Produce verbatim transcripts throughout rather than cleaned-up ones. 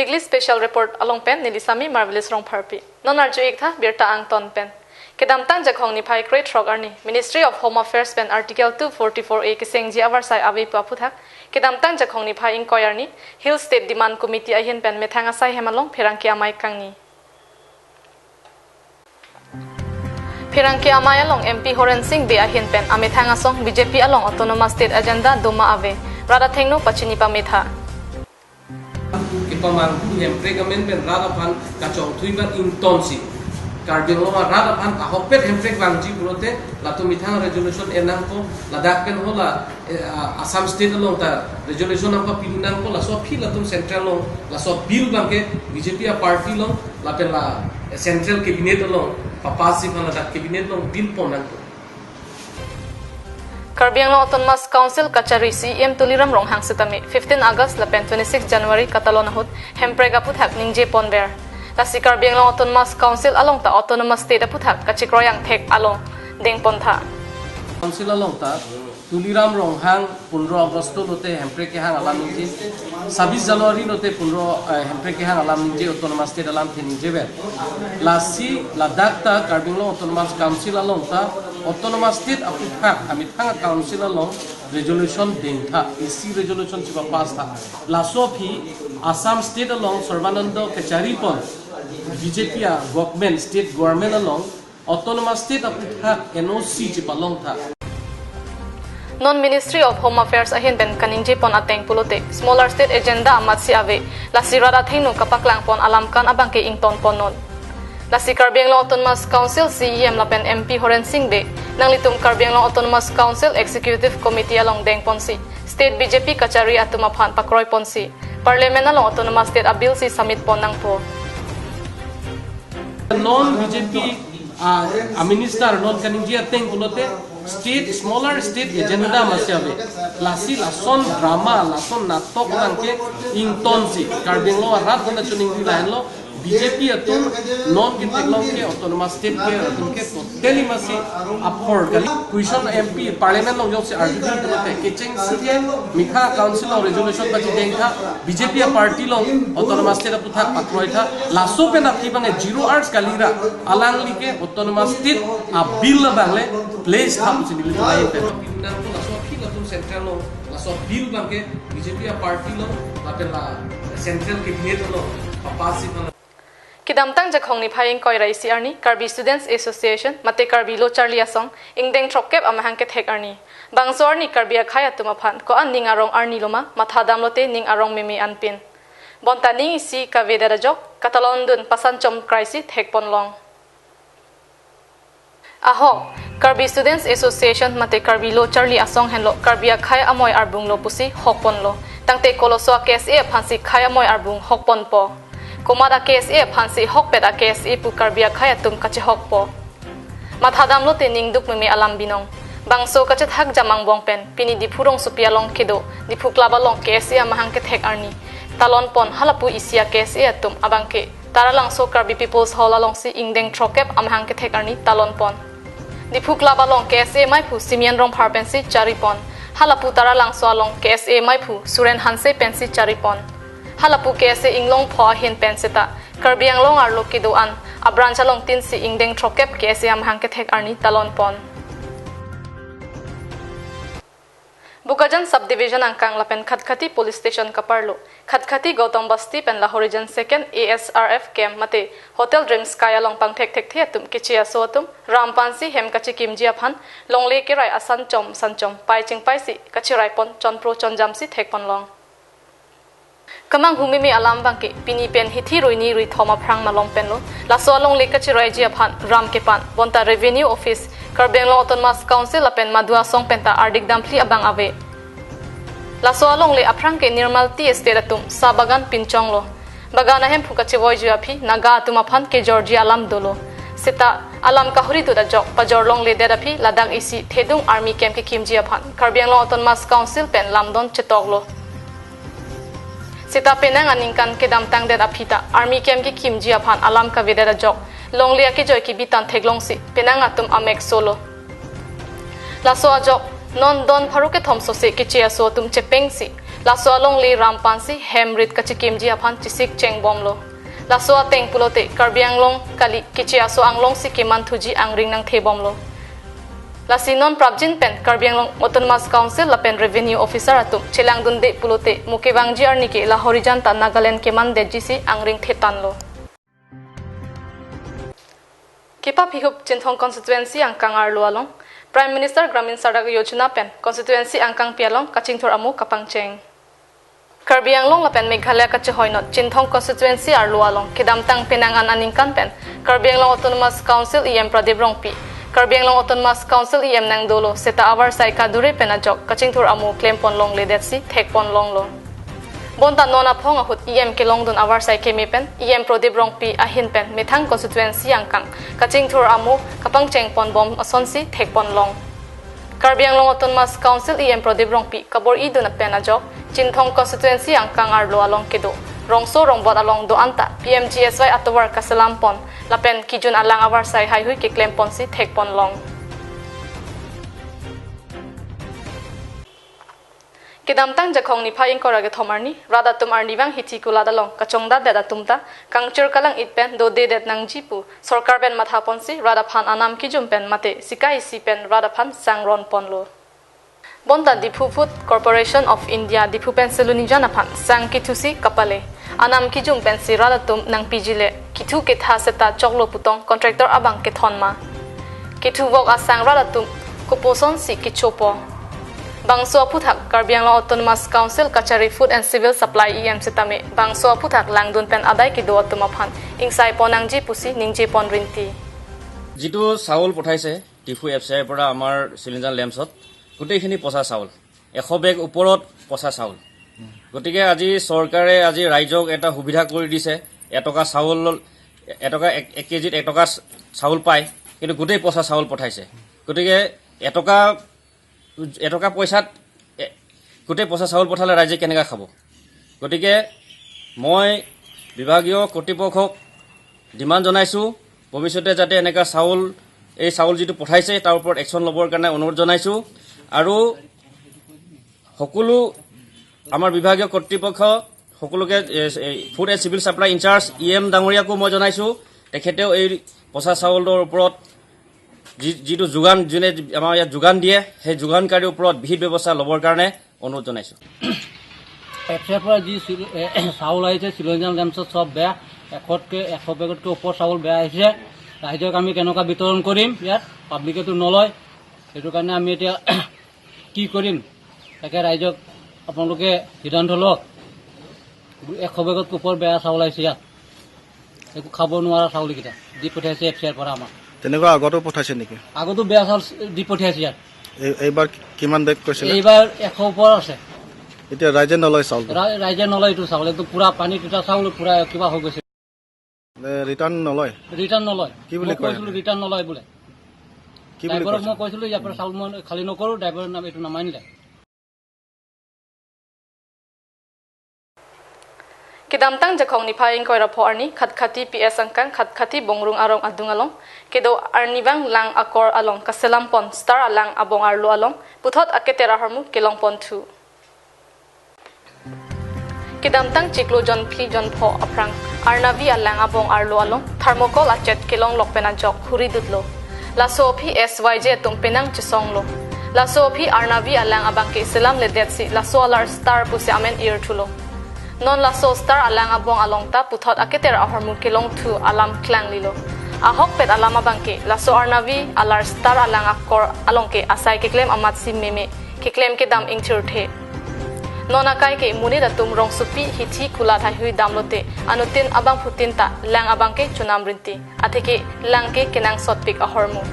Weekly Special Report along pen neli Sami Marvelous Rongpharpi. Non arju-ik tha birta angton pen. Kedamtang Jakhong niphai krethrok arni Ministry of Home Affairs pen Article two forty-four A kesengji avarsai ave pu aphuthak, kedamtang Jakhong niphai ingkoi arni Hill State Demand Committee ahin pen methang asai hem along pherangke amei kangni. Pherangke amei along M P Horen Sing Bey ahin pen amethang asong B J P along Autonomous State agenda doma ave, rat athengno pachini pametha. Kepamanghu Hemprek amen pen rat aphan kachongthui pen ingtonsi Karbi Anglong arat aphan ahokpet Hemprek vangji pulote latum methang resolution en nangpo, ladak pen hala, eh, ah, Assam State along ta resolution nangpapi nangpo, laso aphi latum Central along laso bill abangke B J P a party along lapen la, eh, Central Cabinet along papass-ji aphan ladak Cabinet along bill pon nangpo. Karbi Anglong Autonomous Council kachari C E M Tuliram Ronghang setame fifteen August lapen twenty-six January katalon ahut Hemprek aphuthak ningje ponver. Lasi Karbi Anglong Autonomous Council along ta Autonomous State aphuthak kachekroi angthek along dengpon tha. Council along ta Tuliram Ronghang pondro August lote Hemprek kehang alam ningje, sabis January lote pondro, eh, Hemprek kehang alam ningje, Autonomous State alamthe ningjever. Lasi ladak ta Karbi Anglong Autonomous Council along ta Autonomous State aphuthak amethang council along resolution dengtha, A C resolution chipapass tha. Laso aphi Assam State along Sarbananda kachari pon B J P a government, state government along Autonomous State aphuthak N O C chipalong tha. Non Ministry of Home Affairs ahin pen kaningje pon ateng pulote smaller state agenda amatsi ave, lasi rat athengno kapaklang pon alam kan abangke ington pon non. Lasi Karbi Anglong Autonomous Council C E M lapen M P Horen Sing Bey nanglitum Karbi Anglong Autonomous Council Executive Committee along dengponsi State B J P kachari atum aphan pakroi ponsi Parliament along Autonomous State a bill si submit pon nangpo. Non B J P a, a minister non kaningje ateng pulote state, smaller state agenda amatsi ave. Lasi lason drama, lason natok abangke ingtonsi Karbi Anglong arat aphan ta choningri lahenlo, B J P atum non ketheklong ke Autonomous State ke atum ke totally amatsi apor kali. Question M P Parliament along jongsi arjudun pulote kechengsi ke methang council along resolution pachidengtha, B J P a party along Autonomous State aphuthak pakroitha, laso pen aphi abang zero hours kalira, alangli ke Autonomous State a bill abang le place tha pusi neli tumai pen. Laso aphi latum Central along, laso bill abangke B J P a party along, lapen la Central Cabinet along papass-ji aphan. Kedamtang Jakhong niphai ingkoi ra isi arni Karbi Students Association mate Karbi Lo Charli Asong ingdeng throkkep amahang kethek arni. Bangso arni Karbi akhei atum aphan ko-an ning arong arni loma, mathadam lote ning arong meme anpin. Bonta ning isi kavedet ajok, katalon dun pasan chom kraisi thekpon long. Ahok, Karbi Students Association mate Karbi Lo Charli Asong henlo Karbi akhei amoi arbung lo pusi hokpon lo. Tangte koloso a K S A aphansi khei amoi arbung hokpon po. Komat a K S A aphansi hokpet a K S A pu Karbi akhei atum kachehok po. Mathadam lote ning duk meme alam binong. Bangso kachethak jam angbong pen pini Diphu rongsopi along kedo Diphu Club along K S A amahang kethek arni talon pon halapu isi a K S A atum abangke Taralangso Karbi People's Hall alongsi ingdeng throkkep amahang kethek arni talon pon. Diphu Club along K S A maiphu Simeon Rongphar pensi chari pon. Halapu Taralangso along K S A maiphu Suren Hanse pensi chari pon. Halapu K S A inglong pho ahin pen seta Karbi Anglong arlo kedo-an a branch along tinsi ingdeng throkkep K S A amahang kethek arni talon pon. Bokajan Subdivision angkang lapen Khatkhati Police Station kaparlo, Khatkhati Gautam Basti pen Lahorijan Second A S R F Camp mate Hotel Dream Sky along pangthek thekthe atum keche aso atum ram aphansi hem kachekimji aphan longle kerai asan chom san chom pai chingpaisi kacherai pon chonpro chonjamsi thekpon long. Kemanghu meme alam abangke pini pen hithi ruini ruithom aphrang malom penlo. Laso alongle kacheraiji aphan ram kepan bonta Revenue Office, Karbi Anglong Autonomous Council lapen Madhu Asong penta ardik damphli abang ave. Laso alongle aphrang ke Nirmal Tea Estate atum sa bagan pinchonglo. Bagan ahemphu kachevoiji aphi Naga atum aphan kejorji alam dolo. Seta alam kahuri dut ajok pajor longledet aphi ladak isi thedung army camp kekimji aphan Karbi Anglong Autonomous Council pen lamdon chetoklo. Seta penang aningkan kedamtangdet aphi ta army camp kekimji aphan alam kavedet ajok longle akejoi kebi tan theklongsi penang atum amek solo. Laso ajok non don pharo kethom sose keche aso atum chepengsi Laso alongle ram pensi hem rit kachekimji aphan chesik chengbomlo. Laso ateng pulote Karbi Anglong kali, keche aso anglongsi keman thuji angring nangthebomlo. Lasi non prapjin pen Karbi Anglong Autonomous Council lapen Revenue Officer atum chelangdunde pulote mo kevangji arni ke lahorijan ta Nagaland kemandetjisi angring thetanlo. Kepaphihup Chinthong constituency angkang arlo along Prime Minister Gramin Sadak Yojana pen constituency angkangpi along kachingthur amo kapangcheng. Karbi Anglong lapen Meghalaya kachehoinot Chinthong constituency arlo along kedamtang penang an aningkan pen Karbi Anglong Autonomous Council E M Pradip Rongpi, Karbi Anglong Autonomous Council E M nangdolo seta avarsai kadure pen ajok kachingthur amo klempon longledetsi thekpon longlo. Bonta non aphong ahut E M kelongdun avarsai keme pen E M Pradip Rongpi ahin pen methang constituency angkang kachingthur amo kapangchengponbom asonsi thekpon long. Karbi Anglong Autonomous Council E M Pradip Rongpi kabor-idun pen ajok Chinthong constituency angkang arlo along kedo rongso rongbot along do-anta P M G S Y atovar kaselampon lapen kejun alang avarsai haihui keklemponsi thekpon long. Kedamtang Jakhong niphai ingkoi ra kethom arni, rat atum arnivang hithi kulat along kachongdatdet atum ta kangchir kalang-it pen dodedet nangji pu sorkar pen mathaponsi rat aphan anam kejum pen mate sika isi pen rat aphan sang ronponlo. Bonta Diphu Food Corporation of India Diphu pen selunijan aphan sang kethusi kapale. Anam kejum pensi rat atum nangpijile, kethu ketha seta choklo putong contractor abang kethon ma. Kethuvok asang rat atum koposonsi kechopo. Bangso aphuthak Karbi Anglong Autonomous Council kachari Food and Civil Supply E M setame bangso aphuthak langdun pen adai kedo atum aphan ingsaipon nangji pusi ningjepon rinti. যিটো চাউল পঠাইছে Diphu F C আইৰ পৰা আমাৰ চিলিণ্ডাৰ লেম্পছত, গোটেইখিনি পচা চাউল, এশ বেগ ওপৰত পচা চাউল। গতিকে আজি চৰকাৰে আজি ৰাইজক এটা সুবিধা কৰি দিছে, এটকা চাউল, এটকা এক, এক কেজিত এটকা চাউল পায়, কিন্তু গোটেই পচা চাউল পঠাইছে। গতিকে এটকা, এটকা পইচাত এ, গোটেই পচা চাউল পঠালে ৰাইজে কেনেকৈ খাব? গতিকে মই বিভাগীয় কৰ্তৃপক্ষক ডিমাণ্ড জনাইছোঁ, ভৱিষ্যতে যাতে এনেকুৱা চাউল, এই চাউল যিটো পঠাইছে তাৰ ওপৰত একশ্যন ল'বৰ কাৰণে অনুৰোধ জনাইছোঁ। আৰু সকলো আমাৰ বিভাগীয় কৰ্তৃপক্ষ সকলোকে, এ, এই food and civil supply incharge E M ডাঙৰীয়াকো মই জনাইছোঁ, তেখেতেও এই পচা চাউলৰ ওপৰত যি, যিটো যোগান, যোনে আমাৰ ইয়াত যোগান দিয়ে, সেই যোগানকাৰীৰ ওপৰত বিহিত ব্যৱস্থা ল'বৰ কাৰণে অনুৰোধ জনাইছোঁ। এফ চি আইৰ পৰা যি চিল-, এ, চাউল আহিছে, চিলনীজান লেম্পছত চব বেয়া, এশতকৈ, এশ বেগতকৈ ওপৰ চাউল বেয়া আহিছে। ৰাইজক আমি কেনেকুৱা বিতৰণ কৰিম, ইয়াত পাব্লিকেতো নলয়, সেইটো কাৰণে আমি এতিয়া কি কৰিম, তাকে ৰাইজক আপোনালোকে সিদ্ধান্ত লওক। এশ বেগতকৈ ওপৰ বেয়া চাউল আহিছে ইয়াত, একো খাব নোৱাৰা চাউল এইকেইটা দি পঠিয়াইছে এফ চি আইৰ পৰা আমাক। তেনেকুৱা আগতেও পঠাইছে নেকি? আগতো বেয়া চাউল দি পঠিয়াইছে ইয়াত। এই, এইবাৰ কিমান বেগ কৈছিলে? এইবাৰ এশ ওপৰ আছে। এতিয়া ৰাইজে নলয় চাউলটো? ৰা-, ৰাইজে নলয় এইটো চাউল, একদম পুৰা পানী তিতা চাউল, পুৰা কিবা হৈ গৈছে। মানে ৰিটাৰ্ণ নলয়? ৰিটাৰ্ণ নলয়। কি বুলি মই কয়? কৈছিলোঁ ৰিটাৰ্ণ নলয় বোলে। কি বুলি ড্ৰাইভাৰক কৈছে? মই কৈছিলোঁ ইয়াৰ পৰা চাউল মই খালী নকৰোঁ, ড্ৰাইভাৰৰ নাম এইটো নামানিলে। Kedamtang Jakhong niphai ingkoi ra pho arni Khatkhati P S angkang Khatkhati Bongrung arong adung along kedo arnivang lang akor along kaselampon Star alang abong arlo along puthot aketer ahormu kelongponthu. Kedamtang chiklo jonphli jonpho aphrang Arnavi alang abong arlo along thermocol achet kelonglok pen ajok huri dutlo. Laso aphi S Y J atum penang chesonglo. Laso aphi Arnavi alang abangke selamledetsi laso alar Star pusi amen irthulo. Non laso Star alang abong along ta puthot aketer ahormu kelongthu alam klanglilo. Ahokpet alam abangke laso Arnavi alar Star alang akor alongke asai keklem amatsi meme, keklem kedam ingthirthe. Non akai ke monit atum rongsopi hithi kulat haihui damlote anuttin abangphutin ta lang abangke chonam rinti, atheke lang ke kenangsotpik ahormu.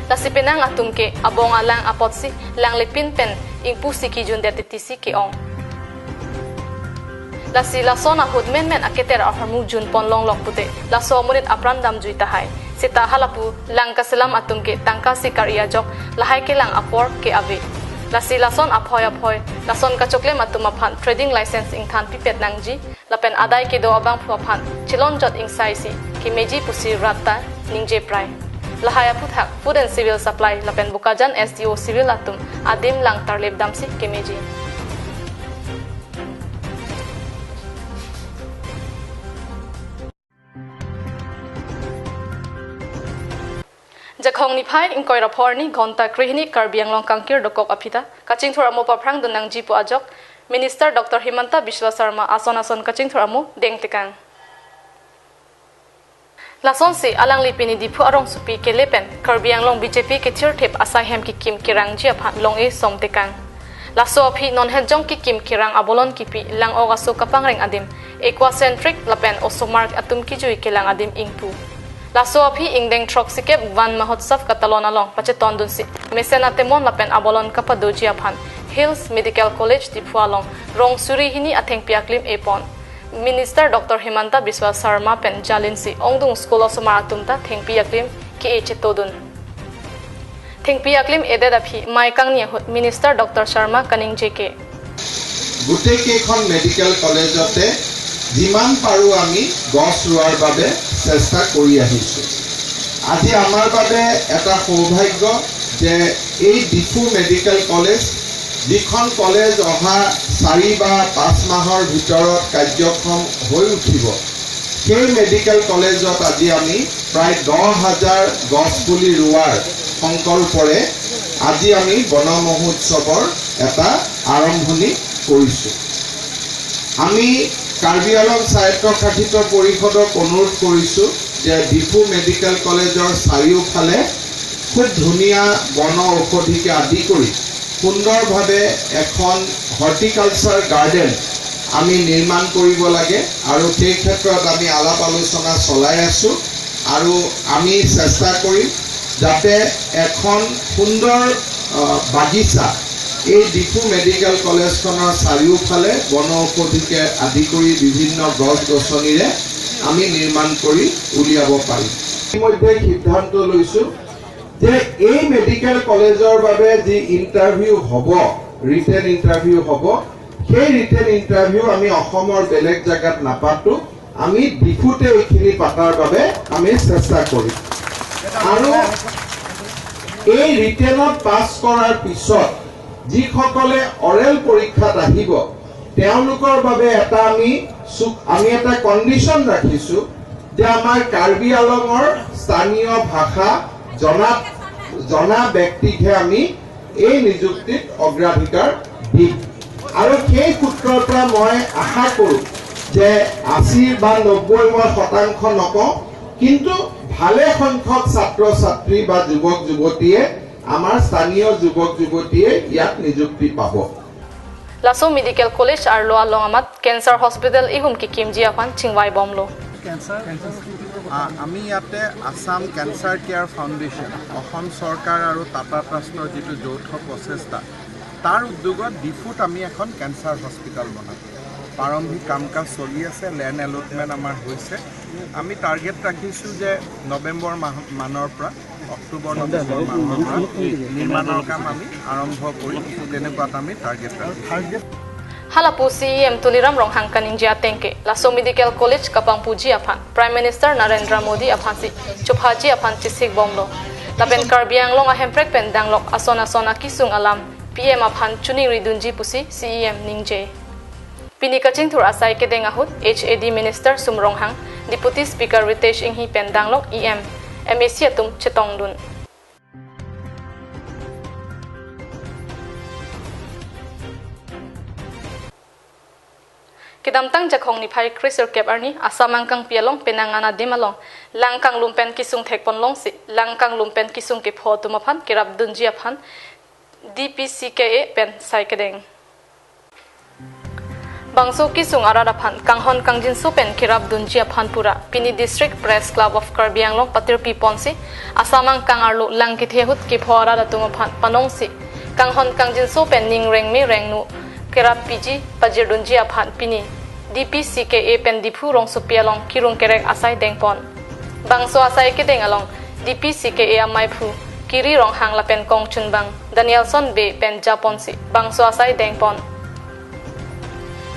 Lasi penang atum ke abong alang apotsi lang lepin pen ingpusi kejundet titisi ke-ong. Lasi lason ahut menmen aketer ahormu junpon longlok pute laso amonit apran damjui tahai. Seta halapu lang kaselam atum ke tangka sikar-i ajok lahai kelang apor ke ave. Lasi lason aphoi aphoi lason kachoklem atum aphan trading license ingthan pipet nangji lapen adai kedo abangphu aphan chelonjot ingsaisi kemeji pusi rat ta ningje prai. Lahai aphuthak Food and Civil Supply lapen Bokajan S D O Civil atum adim lang tarlip damsi kemeji. Jakhong niphai ingkoi ra pho arni ghonta krehini Karbi Anglong kangkir dokok aphi ta kachingthur amo paphrang dun nangji pu ajok Minister Doctor Himanta Biswa Sarma ason ason kachingthur amo dengtekang. Lasonsi alangli pini Diphu arongsopi kele pen Karbi Anglong B J P kethirthip asaihem kekim kerangji aphan long-e somtekang. Laso aphi non hetjong kekim kerang abolon kipi lang-ok aso kapangreng adim, Aquacentric lapen osomar atum kijui kelang adim ingpu. Laso aphi ingdeng throksikep Van Mahotsav katalon along pachetondunsi mesen atemon lapen abolon kapadoji aphan Hills Medical College Diphu along rong suri hini athengpi aklim epon. Minister Doctor Himanta Biswa Sarma pen jalinsi ongdung school osomar atum ta thengpi aklim ke-e chetodun. Thengpi aklim edet aphi mei kangni ahut Minister Doctor Sarma kaningje ke. গোটেইকেইখন মেডিকেল কলেজতে যিমান পাৰোঁ আমি গছ ৰোৱাৰ বাবে চেষ্টা কৰি আহিছোঁ। আজি আমাৰ বাবে এটা সৌভাগ্য যে এই ডিফু মেডিকেল কলেজ, যিখন কলেজ অহা চাৰি বা পাঁচ মাহৰ ভিতৰত কাৰ্যক্ষম হৈ উঠিব, সেই মেডিকেল কলেজত আজি আমি প্ৰায় দহ হাজাৰ গছ পুলি ৰোৱাৰ সংকল্পৰে আজি আমি বন মহোৎসৱৰ এটা আৰম্ভণি কৰিছোঁ। আমি কাৰ্বি আংলং স্বায়ত্তশাসিত পৰিষদক অনুৰোধ কৰিছোঁ যে ডিফু মেডিকেল কলেজৰ চাৰিওফালে খুব ধুনীয়া বন ঔষধিকে আদি কৰি সুন্দৰভাৱে এখন হৰ্টিকালচাৰ গাৰ্ডেন আমি নিৰ্মাণ কৰিব লাগে আৰু সেই ক্ষেত্ৰত আমি আলাপ আলোচনা চলাই আছোঁ আৰু আমি চেষ্টা কৰিম যাতে এখন সুন্দৰ, আহ, বাগিচা এই ডিফু মেডিকেল কলেজখনৰ চাৰিওফালে বন ঔষধিকে আদি কৰি বিভিন্ন গছ গছনিৰে আমি নিৰ্মাণ কৰি উলিয়াব পাৰিম। ইতিমধ্যে সিদ্ধান্ত লৈছোঁ যে এই মেডিকেল কলেজৰ বাবে যি ইণ্টাৰভিউ হ'ব, ৰিটেন ইণ্টাৰভিউ হ'ব, সেই ৰিটেন ইণ্টাৰভিউ আমি অসমৰ বেলেগ জেগাত নাপাতো, আমি ডিফুতে এইখিনি পাতাৰ বাবে আমি চেষ্টা কৰিম। আৰু এই ৰিটেনত পাছ কৰাৰ পিছত যিসকলে অৰেল পৰীক্ষাত আহিব, তেওঁলোকৰ বাবে এটা আমি চু-, আমি এটা কণ্ডিশ্যন ৰাখিছোঁ যে আমাৰ কাৰ্বি আংলঙৰ স্থানীয় ভাষা জনা, জনা ব্যক্তিকহে আমি এই নিযুক্তিত অগ্ৰাধিকাৰ দিম। আৰু সেই সূত্ৰৰ পৰা মই আশা কৰোঁ যে আশী বা নব্বৈ মই শতাংশ নকওঁ, কিন্তু ভালে সংখ্যক ছাত্ৰ ছাত্ৰী বা যুৱক যুৱতীয়ে, আমাৰ স্থানীয় যুৱক যুৱতীয়ে ইয়াত নিযুক্তি পাব। Laso Medical College arlo along amat Cancer Hospital ihum kekimji aphan chingvaibomlo. Cancer, আ, আমি ইয়াতে Assam cancer care foundation, Assam চৰকাৰ আৰু টাটা ট্ৰাষ্টৰ যিটো যৌথ প্ৰচেষ্টা, তাৰ উদ্যোগত ডিফুত আমি এখন কেঞ্চাৰ হস্পিটেল বনাম। প্ৰাৰম্ভিক কাম কাজ চলি আছে, লেণ্ড এলটমেণ্ট আমাৰ হৈছে। আমি টাৰ্গেট ৰাখিছোঁ যে নৱেম্বৰ মাহ, মানৰ পৰা, অক্টোবৰ নৱেম্বৰ মাহৰ পৰা নিৰ্মাণৰ কাম আমি আৰম্ভ কৰিম, তেনেকুৱাত আমি টাৰ্গেট ৰাখিছোঁ। Halapu C E M Tuliram Ronghang kaningje ateng ke, laso Medical College kapangpuji aphan Prime Minister Narendra Modi aphansi chophaji aphan chesikbomlo. Lapen Karbi Anglong ahemprek pen danglok ason ason akisung alam P M aphan choningridunji pusi C E M ningje. Pini kachingthur asai kedeng ahut H A D Minister Sum Ronghang, Deputy Speaker Ritesh Enghi pen danglok E M, M A C atum chetongdun. Kedamtang Jakhong niphai kre sirkep arni Assam angkangpi along penang an adim along lang kanglum pen kesung thekponlongsi, lang kanglum pen kesung kepho atum aphan kerapdunji aphan D P C K A pen sai kedeng. Bangso kesung arat aphan kanghon kangjinso pen kerapdunji aphan pura pini District Press Club of Karbi Anglong patirpiponsi, Assam angkang arlo lang kethe ahut kepho arat atum aphan panongsi, kanghon kangjinso pen ning rengme rengnu kerappiji pajirdunji aphan pini D P C K A pen Diphu rongsopi along kerung kerek asai dengpon. Bangso asai kedeng along D P C K A amaiphu Kiri Ronghang lapen kongchunbang Danielson Bey pen japonsi bangso asai dengpon.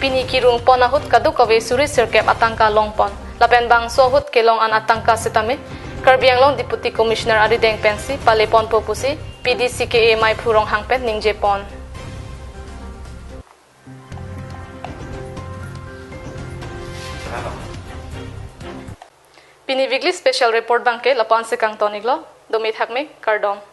Pini kerungpon ahut kadokave suri sirkep atangka longpon, lapen bangso ahut kelong an atangka sitame Karbi Anglong Deputy Commissioner arideng pensi paleponpo pusi P D C K A amaiphu Ronghang pen ningjepon. Pini weekly special report abangke lapu-ansi kangton-iklo. Domethak me, kardom.